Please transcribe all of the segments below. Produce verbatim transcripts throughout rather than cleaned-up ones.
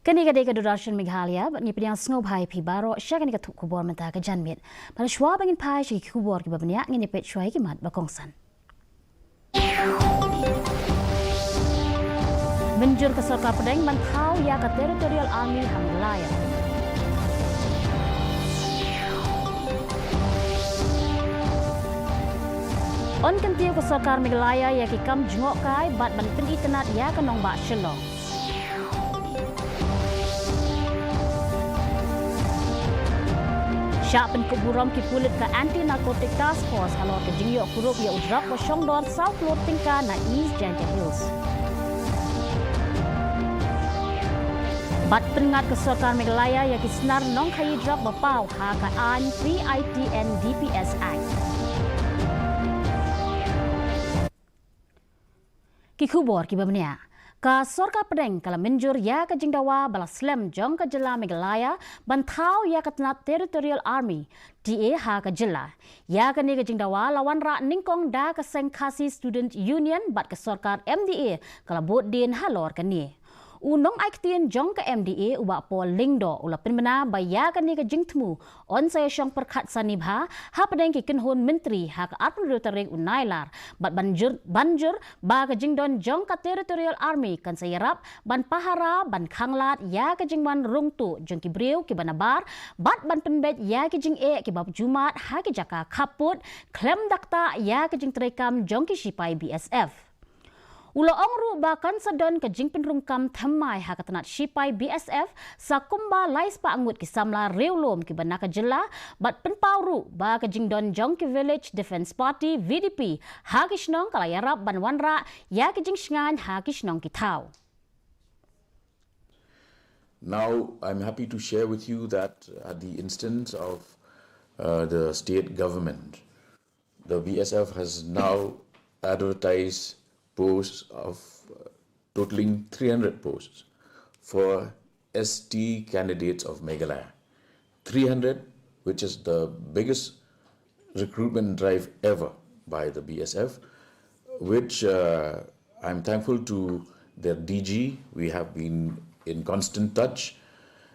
Kane ka dei ka Doordarshan Meghalaya, bad ngi pdiang sngewbha ïa phi baroh sha kane ka thup khubor mynta ka janmiet. Bad shuwa ba ngin phai sha ki khubor kiba bniah, ngin ïa peit shuwa ïa ki mat ba kongsan. Mynjur ka sorkar pdeng ban thaw ïa ka Territorial Army ha Meghalaya. Yn kyntiew ka sorkar Meghalaya ïa ki kam jngohkai bad ban pynitynnad ïa ka nongbah Shillong. Shah pynkup burom ki pulit ka Anti Narcotic Task Force halor ka jingïoh kurup ïa u drok ba shongdor saw klur tyngka na East Jaintia Hills. Bad pynngat ka sorkar Meghalaya ïa ki snar nongkhaïi drok ba paw ha ka aiñ P I T N D P S Act. Ki khubor kiba bniah. Ka sorkar pdeng ka la mynjur ïa ka jingdawa ba la slem jong ka jylla Meghalaya ban thaw ïa ka tnat Territorial Army, T A, ha ka jylla. Ïa kane ka jingdawa la wanrah nyngkong da ka seng Khasi Student Union bad ka sorkar M D A ka la bud dien halor kane. U nongai ktien jong ka M D A u Bah Paul Lyngdoh u la pynbna ba ïa kane ka jingthmu yn sa ïashong pyrkhat sani bha hapdeng ki kynhun myntri ha ka arphew hynriew tarik u Nailar, bad ban jur, ban jur ba ka jingdon jong ka Territorial Army kan sa ïarap ban pahara, ban khanglad ïa ka jingwan rung tuh jong ki briew kiba nabar, bad ban pynbeit ïa ki jingeh kiba jummat ha ki jaka khappud, khlem da ktah ïa ka jingtreikam jong ki shipai B S F. U la ong ruh ba kan sa don ka jingpynrung kam thymmai ha ka tnat shipai B S F, sa kumba lai spah ngut ki samla riewlum kiba na ka jylla, bad pynpaw ruh ba ka jingdon jong ki Village Defence Party, V D P, ha ki shnong ka la ïarap ban wanrah ïa ki jingshngaiñ ha ki shnong ki thaw. Now, I'm happy to share with you that at the instance of, uh, the state government, the B S F has now advertised posts of, uh, totaling three hundred posts for S T candidates of Meghalaya. Three hundred, which is the biggest recruitment drive ever by the B S F, which, uh, I'm thankful to their D G. We have been in constant touch.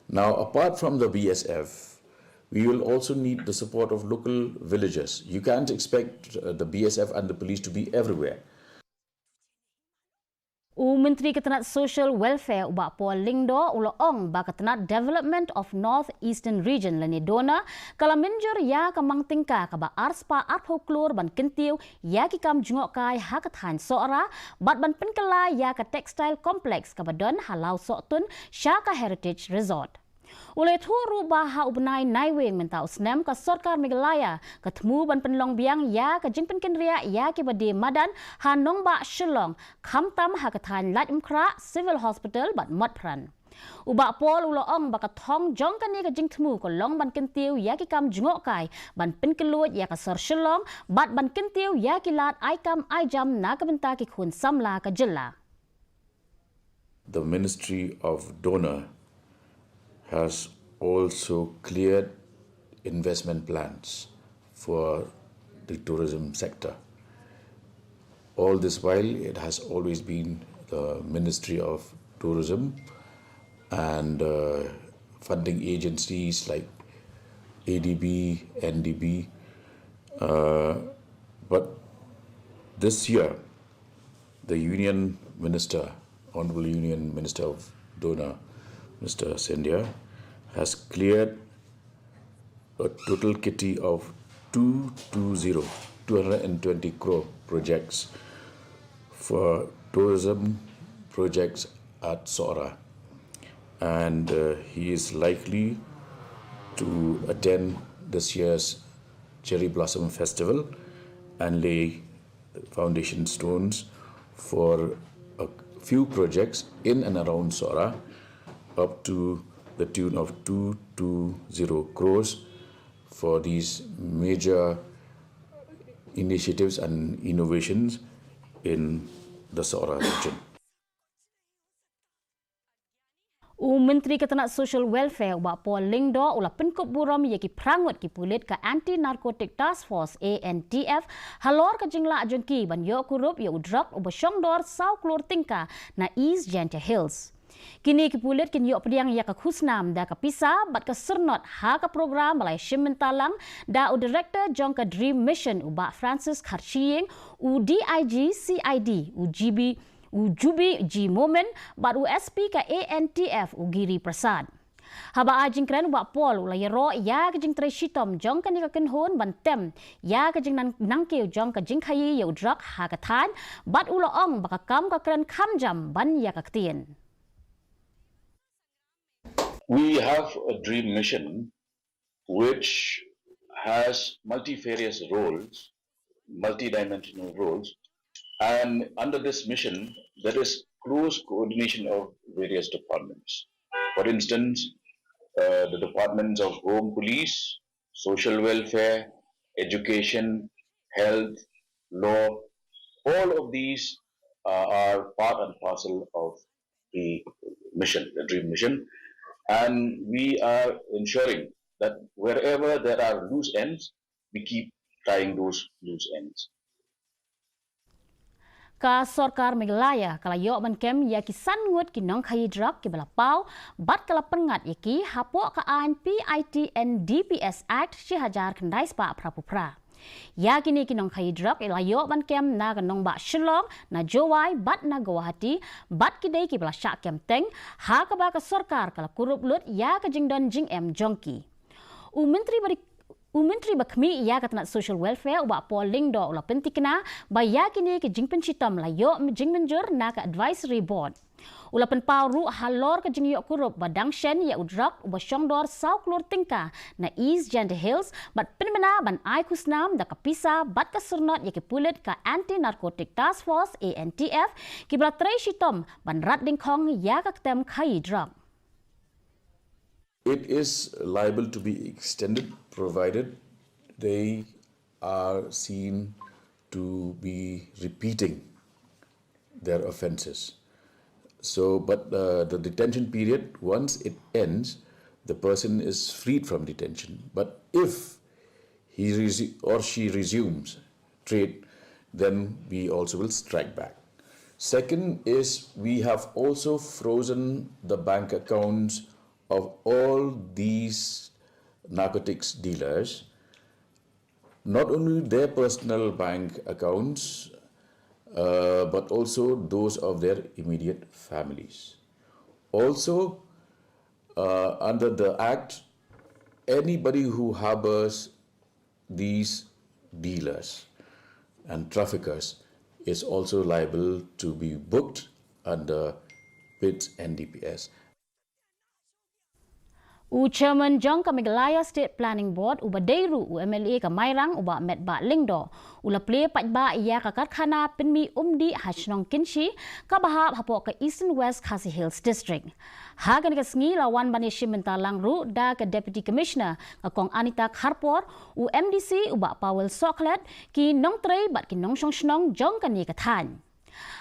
Now, apart from the B S F, we will also need the support of local villagers. You can't expect, uh, the B S F and the police to be everywhere. U Myntri ka tnat Social Welfare u Bah Paul Lyngdoh u la ong ba ka tnat Development of North Eastern Region lane DoNER ka la mynjur ïa ka mang tyngka kaba ar spah arphew klur ban kyntiew ïa ki kam jngohkai ha ka thaiñ Sohra, bad ban pynkylla ïa ka textile complex kaba don ha Lawsohtun sha ka Heritage Resort. U la ïathuh ruh ba ha u bnai Naiwieng mynta u snem ka sorkar Meghalaya ka thmu ban pynlong biang ïa ka jingpynkynriah ïa kiba die madan ha nongbah Shillong, khamtam ha ka thaiñ Laitumkhrah, Civil Hospital bad Motphran. U Bah Paul u la ong ba ka thong jong kane ka jingthmu ka long ban kyntiew ïa ki kam jngohkai, ban pynkylluid ïa ka sor Shillong, bad ban kyntiew ïa ki lad ai kam ai jam na ka bynta ki khun samla ka jylla. The Ministry of DoNER has also cleared investment plans for the tourism sector. All this while, it has always been the Ministry of Tourism and, uh, funding agencies like A D B, N D B. Uh, but this year, the Union Minister, Honorable Union Minister of DoNER, Mister Scindia, has cleared a total kitty of two two zero, two hundred and twenty crore projects for tourism projects at Sohra. And, uh, he is likely to attend this year's Cherry Blossom Festival and lay foundation stones for a few projects in and around Sohra, up to the tune of two two zero crores for these major initiatives and innovations in the Sohra region. U Myntri ka tnat Social Welfare u Bah Paul Lyngdoh u la pynkup burom ïa ki phra ngut ki pulit ka Anti Narcotic Task Force, A N T F, halor ka jinglah jong ki ban ïoh kurup ïa u drok uba shongdor saw klur tyngka na East Jaintia Hills. Kine ki pulit kin ïoh pdiang ïa ka khusnam da ka pisa bad ka syrnod ha ka program ba la ïashim bynta lang da u director jong ka DREAM Mission, u Bah Francis Kharshiying, u DIG CID, u GB, u Jubi G Momin, bad u SP ka ANTF, u Giri Prasad. Haba ai jingkren, u Bah Paul u la ïaroh ïa ka jingtrei shitom jong kane ka kynhun ban tem ïa ka jingnang-, nangkiew jong ka jingkhaïi ïa u drok ha ka thaiñ, bad u la ong ba ka kam ka kren kham jam ban ïa ka ktien. We have a DREAM Mission which has multifarious roles, multidimensional roles, and under this mission, there is close coordination of various departments. For instance, uh, the departments of Home Police, Social Welfare, Education, Health, Law, all of these, uh, are part and parcel of the mission, the DREAM Mission. And we are ensuring that wherever there are loose ends, we keep tying those loose ends. Ka sorkar Meghalaya ka la ïoh ban kem ïa ki san ngut ki nongkhaïi drok kiba la paw bad ka la pynngat ïa ki hapoh ka aiñ PITN DPS Act shi hajar khyndai spah phra phew phra. Ïa kine ki nongkhaïi drok la ïoh ban kem na ka nongbah Shillong, na Jowai bad na Guwahati, bad ki dei kiba la shah kem teng, ha kaba ka sorkar ka la kurup lut ïa ka jingdon jingem jong ki. U Myntri ba ri-, u Myntri ba khmih ïa ka tnat Social Welfare, u Bah Paul Lyngdoh, u la pyntikna ba ïa kine ki jingpynshitom la ïoh jingmynjur na ka Advisory Board. U la pynpaw ruh halor ka jingïoh kurup ba dang shen ïa u drok uba shongdor saw klur tyngka na East Jaintia Hills, bad pynbna ban ai khusnam da ka pisa bad ka syrnod ïa ki pulit ka Anti Narcotic Task Force, ANTF, kiba la trei shitom ban rat dyngkhong ïa ka ktem khaïi drok. It is liable to be extended provided they are seen to be repeating their offences. So, but, uh, the detention period, once it ends, the person is freed from detention. But if he resu-, or she resumes trade, then we also will strike back. Second is, we have also frozen the bank accounts of all these narcotics dealers, not only their personal bank accounts, uh, but also those of their immediate families. Also, uh, under the Act, anybody who harbors these dealers and traffickers is also liable to be booked under PITS and DPS. U Chairman jong ka Meghalaya State Planning Board, uba dei ruh u MLA ka Mairang, u Bah Metbah Lyngdoh, u la plie paidbah ïa ka karkhana pynmih umdih ha shnong Kynshi, kaba hap hapoh ka Eastern West Khasi Hills District. Ha kane ka sngi la wan ban ïashim bynta lang ruh da ka Deputy Commissioner ka Kong Anita Kharpor, u MDC u Bah Powell Sohkhlet, ki nongtrei bad ki nongshong shnong jong kane ka thaiñ.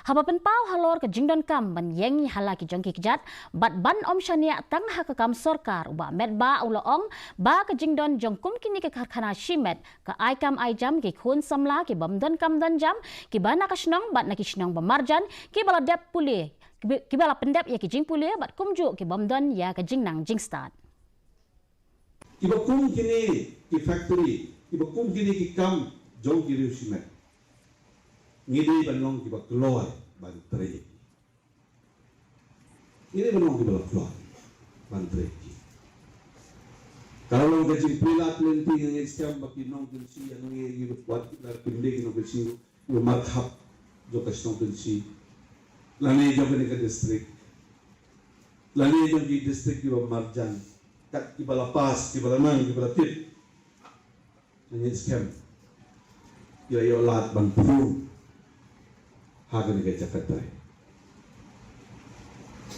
Haba pynpaw halor ka jingdonkam ban ïeng ha la ki jong ki kjat bad ban ym shaniah tang ha ka kam sorkar, u Bah Metbah u la ong ba ka jingdon jong kum kine ki karkhana shimet ka ai kam ai jam ki khun samla ki bym don kam don jam, kiba na ka shnong bad na ki shnong ba marjan, kiba la dep pule, kiba, kiba la pyndep ïa ki jingpule bad kumjuh ki bym don ïa ka jingnang jingstad. Kiba kum kine ki factory, kiba kum kine ki kam jong ki riew shimet, ngi dei ban long kiba kloi ban trei. Ngi dei ban long kiba la kloi ban trei. Ka la long ka jingpynlait lynti, nga ngeit skhem ba ki nong Kynshi, ïa ngi, ngi wat la pynlait ki nong Kynshi ruh markhap jong ka shnong Kynshi, lane jong kane ka district, lane jong ki district kiba marjan, kat kiba la pass, kiba la nang, kiba la tip. Nga ngeit skhem ki la ïoh lad ban pynlong ha kane ka jaka trei.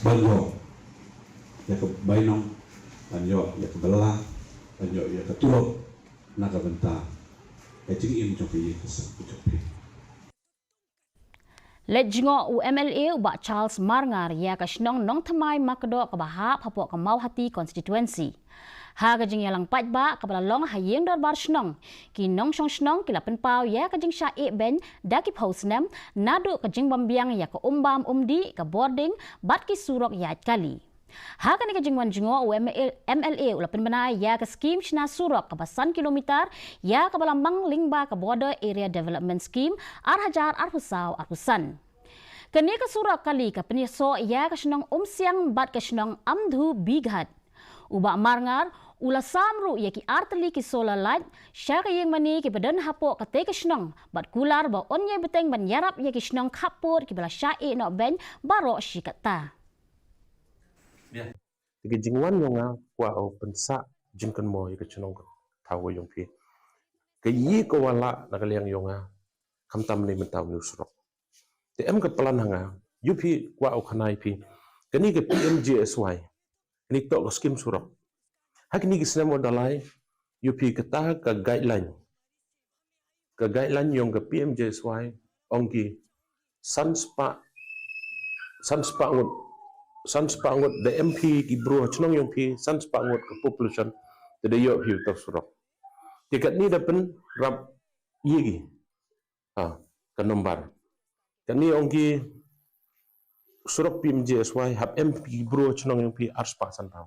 Ban ïoh ïa ka bainong, ban ïoh ïa ka bylla, ban ïoh ïa ka tulop na ka bynta ka jingim jong ka ïing ka sem ka jong phi. Leit jngoh u MLA u Bah Charles Marngar ïa ka shnong Nongthymmai Makdoh kaba hap hapoh ka Mawhati constituency. Ha ka jingïalang paidbah kaba la long ha ïing dorbar shnong, ki nongshong shnong ki la pynpaw ïa ka jingshah ïehbein da ki phew snem naduh ka jingbym biang ïa ka umbam umdih, ka bording bad ki surok ïaid kali. Ha kane ka jingwan jngoh, u M L A, M L A u la pynbna ïa ka skim shna surok kaba san kilometer ïa kaba la mang lyngba ka Border Area Development Scheme ar hajar arphew saw arphew san. Kane ka surok kali ka pynïasoh ïa ka shnong Umsiang bad ka shnong Amdhu Bighat. U Bah Marngar u la sam ruh ïa ki artylli ki solar light sha ka ïing mane kiba don hapoh katei ka shnong bad kular ba yn ïai bteng ban ïarap ïa ki shnong khappud kiba la shah ïeh noh bein baroh shi katta. Te ka jingwan jong nga kwah u pynsah jingkynmaw ïa ka chnong ka thaw ka jong phi. Ka ïing ka wa lah na ka liang jong nga, khamtam ne mynta u surok. Te em ka plan ha nga, ïa phi kwah u khana ïa phi. Kane ka P M G S Y, kane toh ka skim surok. Ha kine ki snem wa da lai, ïa phi kata ka guideline. Ka guideline jong ka P M G S Y, ong ki san spah, san spah ngut, san spah ngut da em phi ki bru ha chnong jong phi, san spah ngut ka population, te da ïoh phi uta u surok. Te katne da pynrap ïa ki. Ha, ka number. Kane ong ki surok P M G S Y hap em phi bru chnong jong phi ar spah san phaw.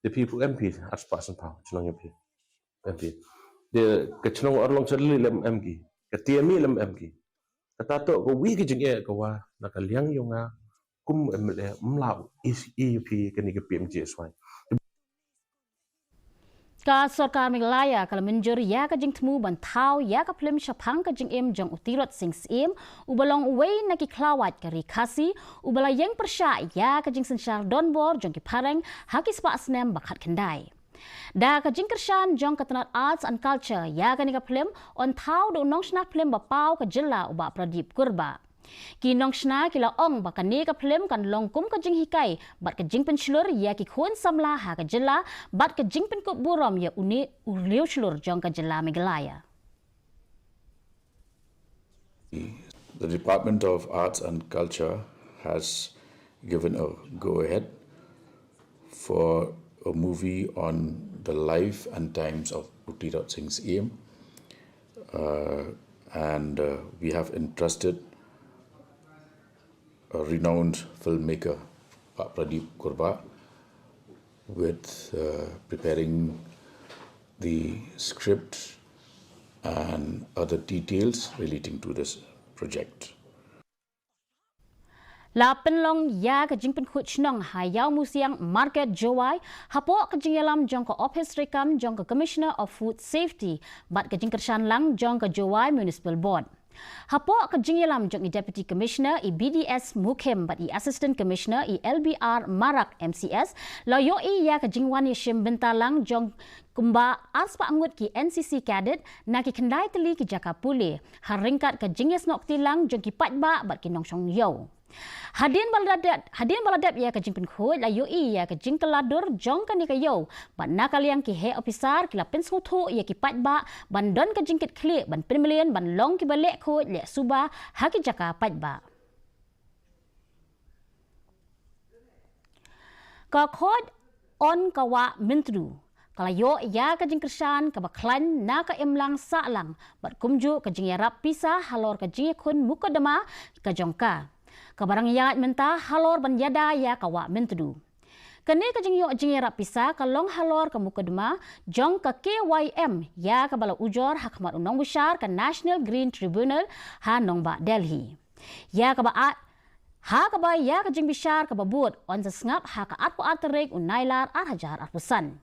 Te phi pu em phi ar spah san phaw chnong jong phi. Em phi. Te ka chnong Arlong Sadli lem em ki. Ka T M E lem em ki. Kata toh ka wi ka jingeh ka wa na ka liang jong nga kum M L A ym lah u ïoh phi kane ka P M G S Y. Ka sorkar Meghalaya ka la mynjur ïa ka jingthmu ban thaw ïa ka phlim shaphang ka jingim jong u Tirot Sing Syiem, uba long uwei na ki khlawait ka ri Khasi, uba la ïeng pyrshah ïa ka jingsynshar donbor jong ki phareng ha ki spah snem ba khatkhyndai. Da ka jingkyrshan jong ka tnat Arts and Culture, ïa kane ka phlim yn thaw da u nongshna phlim ba paw ka jylla u Bah Pradip Kurbah. Ki nongshna ki la ong ba kane ka phlim kan long kum ka jinghikai bad ka jingpynshlur ïa ki khun samla ha ka jylla bad ka jingpynkup burom ïa une u riewshlur jong ka jylla Meghalaya. The Department of Arts and Culture has given a go-ahead for a movie on the life and times of U Tirot Sing Syiem. Uh, and uh, we have entrusted a renowned filmmaker, Bah Pradip Kurbah, with uh, preparing the script and other details relating to this project. La pynlong ïa ka jingpynkhuid shnong ha Ïawmusiang Market Jowai hapoh ka jingïalam jong ka Ophis Treikam jong ka Commissioner of Food Safety bad ka jingkyrshan lang jong ka Jowai Municipal Board. Hapoh ka jingïalam jong i Deputy Commissioner, i B D S Mukhim bad i Assistant Commissioner, i L B R Marak M C S, la ïohi ïa ka jingwan ïashim bynta lang jong kumba ar spah ngut ki N C C cadet na ki khyndai tylli ki jaka pule, ha ryngkat ka jingïasnoh kti lang jong ki paidbah bad ki nongshong ïew. Hadien ba la dep, hadien ba la dep ïa ka jingpynkhuid, la ïohi ïa ka jingkylla dur jong kane ka ïew bad na ka liang ki heh ophisar ki la pynsngewthuh ïa ki paidbah ban don ka jingkitkhlieh ban pynmlien ban long kiba leh khuid leh suba ha ki jaka paidbah. Ka Khuid Yn Ka Wah Myntdu ka la ïoh ïa ka jingkyrshan kaba khlaiñ na ka imlang sahlang bad kumjuh ka jingïarap pisa halor ka jingïakhun mukotduma ka jong ka, kaba rangïaid mynta halor ban ïada ïa ka Wah Myntdu. Kane ka jingïoh jingïarap pisa ka long halor ka mukotduma jong ka K Y M ïa kaba la ujor ha khmat u nongbishar ka National Green Tribunal ha nongbah Delhi. Ïa kaba a, ha kaba ïa ka jingbishar kaba bud yn sa sngap ha ka arphew ar tarik u Nailar ar hajar arphew san.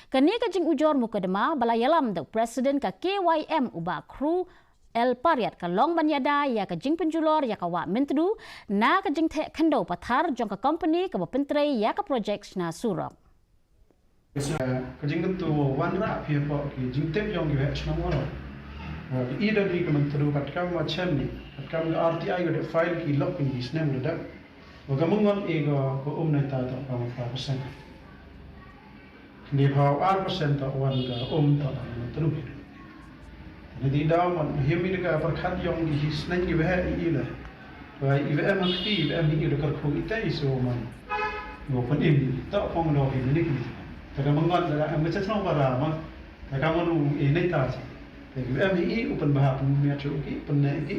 Kane ka jingujor mukotduma ba la ïalam da u President ka K Y M u Bah Kru L Pariat ka long ban ïada ïa ka jingpynjulor ïa ka Wah Myntdu na ka jingtheh khyndew pathar jong ka kompani kaba pyntrei ïa ka projek shna surok. Ka jingkyntu wanrah phi hapoh ki jingtip jong ki waheh shnong waroh. Wa ki i da ni ka Myntdu katkam wa chem ni, katkam ka R T I ka dep file ki lok ki snem ka dep. Wa ka myngon e ka, ka um nai ta toh ka wa percent. Ni phaw ar percent toh wan ka um toh ka Myntdu. Ni di daw man him i da ka pyrkhat jong ki sneng ki waheh i i le. Wa i wa em ha kti, i wa em i da kyrkhu i te i so man. Ngo pyn im, ta pong do hi ni ki. Te ka mangot lada em ka chnong para ma. Te ka manu i nei ta chi. Te ki em i u pynbha pynmiat chu ki pynneh ki.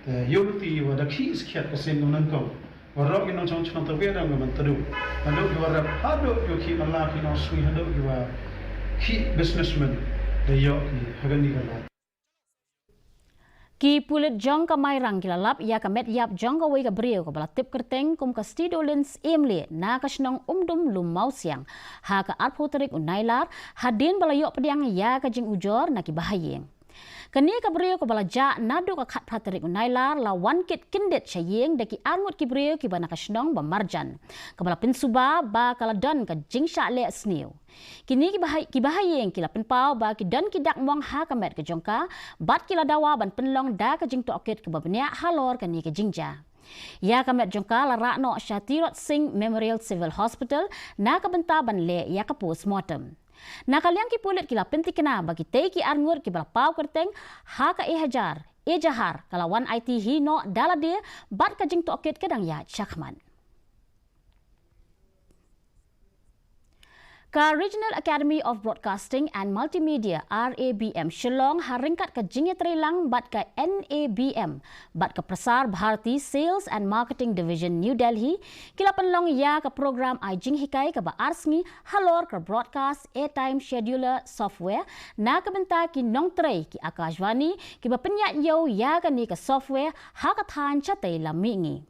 Te ïoh ti wa da khi skhiat ka sien nang kong. Wa rok ki nong chong chnong ta wi dang ka man tadu. Hadu ki wa rap hadu ki wa khi mala ki nong sui hadu ki wa khi businessman. Te ïoh ki hagan ni ka la. Ki pulit jong ka Mairang ki la lap ïa ka met ïap jong kawei ka briew kaba la tip kyrteng kum ka Stidolins Emle na ka shnong Umdum Lum Mawsiang ha ka arphew tarik u Nailar hadien ba la ïoh pdiang ïa ka jingujor na ki bahaïing. Kane ka briew kaba la jah naduh ka khatphra tarik u Nailar la wan kit kyndit sha ïing da ki arngut ki briew kiba na ka shnong ba marjan kaba la pynsuba ba ka la don ka jingshah leh sniew. Kine ki bahai, ki bahaïing ki la pynpaw ba ki don ki dak mong ha ka met ka jong ka, bad ki la dawa ban pynlong da ka jingtohkit kaba bniah halor kane ka jingjia. Ïa ka met jong ka la rah noh sha Tirot Singh Memorial Civil Hospital na ka bynta ban leh ïa ka postmortem. Na ka liang ki pulit ki la pyntikna ba kitei ki arngut kiba la paw kyrteng ha ka Ehajar, Ejahar, ka la wan aiti hi noh da lade bad ka jingtohkit ka dang ïaid shakhmat. Ka Regional Academy of Broadcasting and Multimedia, R A B M, Shillong ha ryngkat ka jingïatreilang bad ka N A B M bad ka Prasar Bharati Sales and Marketing Division, New Delhi, ki la pynlong ïa ka program ai jinghikai kaba ar sngi halor ka Broadcast Airtime Scheduler Software na ka bynta ki nongtrei ki Akashvani kiba pynïaid ïew ïa kane ka software ha ka thaiñ shatei lam mihngi.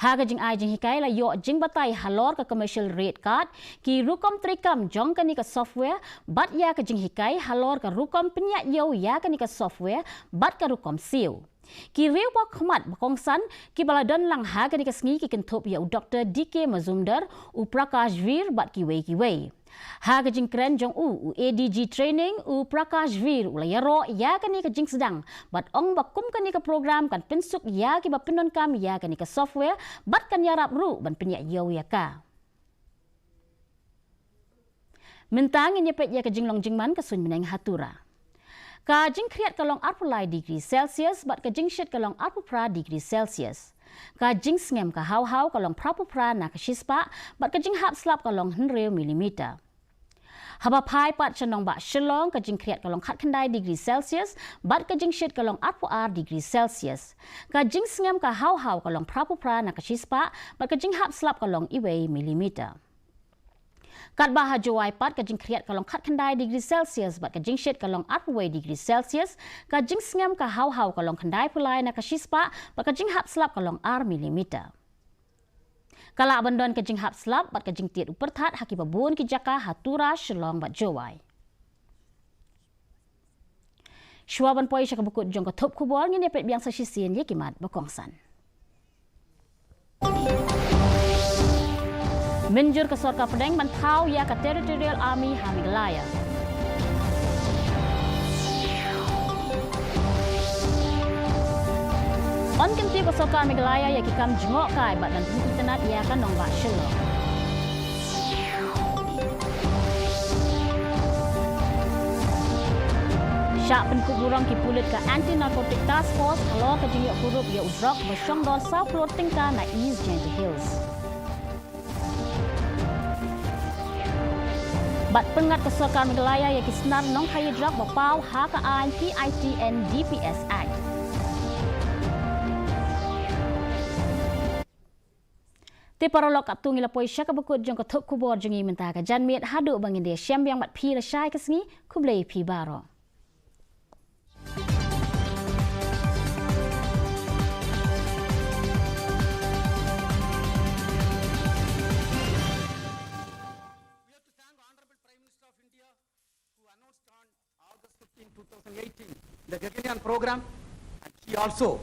Ha ka jingai jinghikai la ïoh jingbatai halor ka commercial rate card, ki rukom treikam jong kane ka software, bad ïa ka jinghikai halor ka rukom pynïaid ïew ïa kane ka software, bad ka rukom siew. Ki riew ba khmat ba kongsan kiba la don lang ha kane ka sngi ki kynthup ïa u Doktor D K Mazumdar, u Prakash Vir bad kiwei kiwei. Ha ka jingkren jong u, u A D G Training, u Prakash Vir, u la ïaroh ïa kane ka jingsdang bad ong ba kum kane ka program kan pynsuk ïa kiba pyndonkam ïa kane ka software bad kan ïarap ruh ban pynïaid ïew ïa ka. Mynta ngin ïa peit ïa ka jinglong jingman ka suiñ bneng ha Tura. Ka jingkhriat ka long arphew lai degree Celsius bad ka jingshit ka long arphew phra degree Celsius. Ka jingsngem ka haw haw ka long phra phew phra na ka shispah bad ka jinghap slap ka long hynriew millimeter. Haba phai pat sha nongbah Shillong ka jingkhriat ka long khatkhyndai degree Celsius bad ka jingshit ka long arphew ar degree Celsius. Ka jingsngem ka haw haw ka long phra phew phra na ka shispah bad ka jinghap slap ka long iwei millimeter. Katba ha Jowai pat ka jingkhriat ka long khatkhyndai degree Celsius bad ka jingshit ka long arphew wei degree Celsius, ka jingsngem ka haw haw ka long khyndai phew lai na ka shispah bad ka jinghap slap ka long ar millimeter. Ka lah ban don ka jinghap slap bad ka jingtied u pyrthat ha kiba bun ki jaka ha Tura, Shillong bad Jowai. Shuwa ban poi sha kaba kut jong ka thup khubor ngin ïa peit biang sa shisien ïa ki mat ba kongsan. Mynjur ka sorkar pdeng ban thaw ïa ka Territorial Army ha Meghalaya. Yn kyntiew ka sorkar Meghalaya ïa ki kam jngohkai bad ban pynitynnad ïa ka nongbah Shillong. Shah pynkup burom ki pulit ka Anti Narcotic Task Force halor ka jingïoh kurup ïa u drok ba shong dor saw klur tyngka na East Jaintia Hills. Bad pynngat ka sorkar Meghalaya ïa ki snar nongkhaïi drok ba paw ha ka aiñ P I T N D P S Act. Te paralok, katto ngi la poi sha kaba kut jong ka thup khubor jong ngi mynta ka janmiet, haduh ba ngin ïa shem biang bad phi lashai ka sngi, khublei phi baroh. We have to thank the Honorable Prime Minister of India, who announced on August fifteenth, two thousand eighteen, the Gaganyaan program, and she also